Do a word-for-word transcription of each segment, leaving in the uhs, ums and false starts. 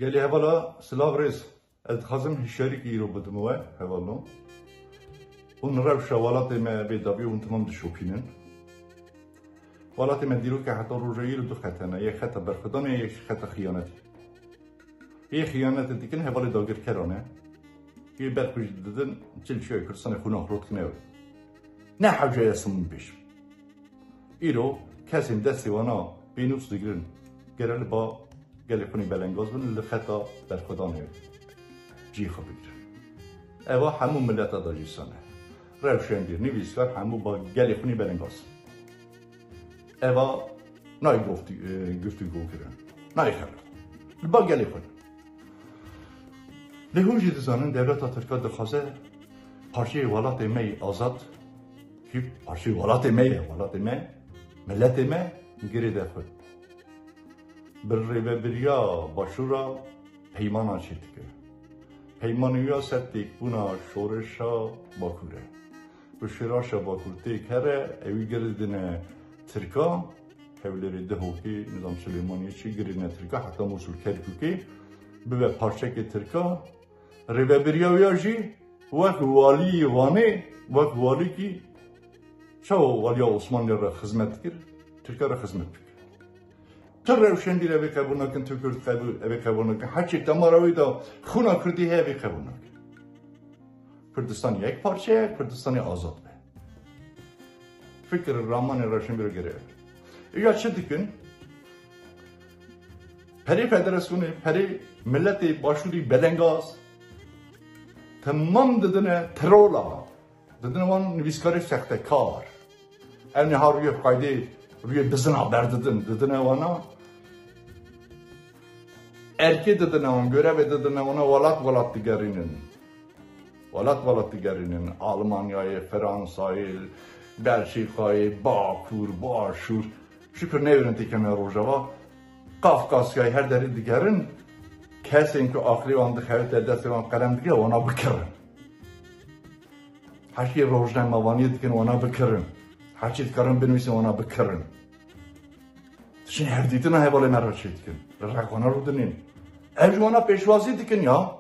Gelî hevala silav rêz. Ez dixwazim hişyarîkî îro bidim we hevalno. Hûn rewşa welatê me bê dawî hûn temam dişopînin. Welatê me dîroke heta roja îro du xete ne. Yek xeta berxwedanê, yek jî xeta xiyanetê. Yê xiyanetê dikin hevalê dagirkeran e. Yê berxwe jî didin çil çiya Kurdistanê xwîna xwe rot kine ew. Ne hewce ye ez hemû bêjim. Îro kesên destê wana pênûs digirin. Gere li ba gelê xwînê belengaz bin, li xeta berxwedanê cî xwe bigirin. Eva hemû mileta da jî sane. Rewşenbîr, nivîskar hemû ba gelê xwînê belengaz. Eva nayê goftî-, e, guftûgo kirin. Nayê xebit. Li ba gelê xwe. Lê hûn jî dizanin dewleta Tirka dixwaze parçeyê welatê me yê azad, kî parçeyê welatê me ye, welatê me, miletê me girêde xwe. Bi rêvebiriya Başûra peymana çêdike. Peymanê wî ya ser têkbûna şoreşa Bakur e. Ku şoreşa Bakur têk here, ewî girêdine Tirka, Hewlêrê, Dihokê, nizam Silêmaniyê çi girêdine Tirka, heta Mûsul, Kerkûkê bibe parçekê Tirka. Rêvebiriya wî ya jî wek waliyê Wanê, wek walîkî çawa waliya Osmanlî re xizmet dikir, Tirka re xizmet dikir. Tu rewşenbîr evê qebûl nakin, tu Kurd qebûl, evê qebûl nakin. Heçî temara wî de xûna Kurdî heye, evê qebûl nakin. Kurdistan yek parçe ye, Kurdistanê azad be. Fikir ramanê rewşenbîr gere. Îja çi dikin? Perê federasyonê, perê miletê Başûrî belengaz temam didine trola. Didine wan nivîskarê sextekar. Em niha rûyê xweydê, rûyê bizina berdidin. Didine wana erkê didine wan, görevê didine wana, welat welat digerînin. Welat welat digerînin. Almanyayê, Fransayê, Belçîkayê, Bakur, Başûr. Şikir nêwêrin têkevine Rojava. Kafkasyayê her derî digerin. Kesên ku aqilê wan dixewite destê wan qelem digire, wana bikirin. Heşî rojnamevaniyê dikin, wana bikirin. Heşî dikarin binivîsin, wana bikirin. Tiştên hevdîtina hevalê me re çê dikin. Li rex wana rûdinên. Ev ji wana pêşwazî dikin ya.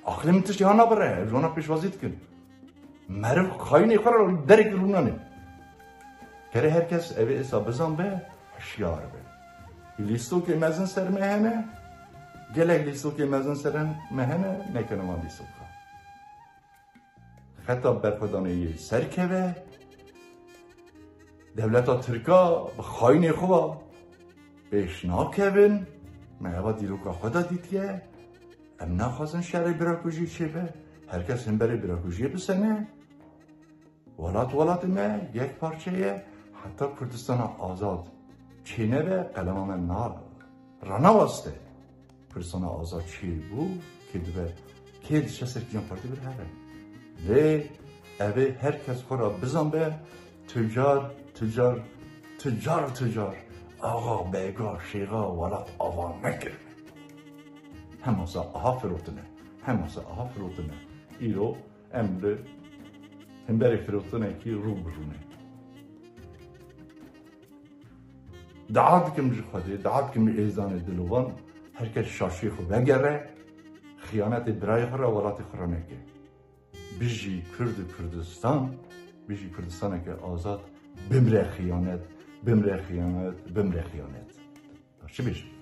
Aqilê min tiştê ha nabire, ev ji wana pêşwazî dikin. Meriv xayinê xwe re derekî rûnanê. Kere her kes evê êsa bizan be, hişyar be. Lîstokê mezin ser me hene, gelek lîstokê mezin ser me hene, nekene van lîstoka. Xeta berxwedanê yê serkeve, dewleta Tirka bi xayinê xwe ve pêş nakevin, me eva dîroka xwe de dîtiye, em naxwazin şerê birakujî çêbe, her kes hemberê birakujiyê bisene. Welat welatê me yek parçe ye, heta Kurdistana azad çênebe, qelema me na-, ranawaste. Kurdistana azad çêbû, kê dibe, kê diçe ser kîjan partî bir here. Lê evê her kes xwe re bizan be, tucar, tucar, tucar, tucar, axa, bega, şêxa, welat ava nekirine. Hemasa aha firotine, hemasa aha firotine. Îro em li hemberê firotinekî rû bi rû ne. Dua dikim ji Xwedê, dua dikim ji êzanê dilovan, her kes şaşiyê xwe vegere, xiyanetê birayê xwe re, welatê xwe re neke. Bijî Kurd û Kurdistan, bijî Kurdistaneke azad, bimre xiyanet, bimre xiyanet, bimre xiyanet. Çi bêjim?